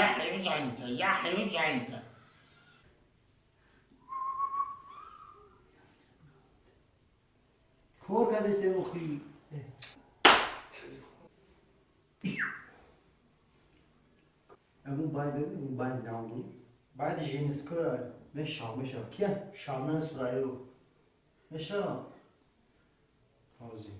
Як ҳайвон занг мезанад, як ҳайвон занг мезанад. Кор кардесем охи. Ягон бай бибин, бай навду. Байди женская мешав, мешав. Кия? Шабнами Сурайё. Мешав. Ҳозир.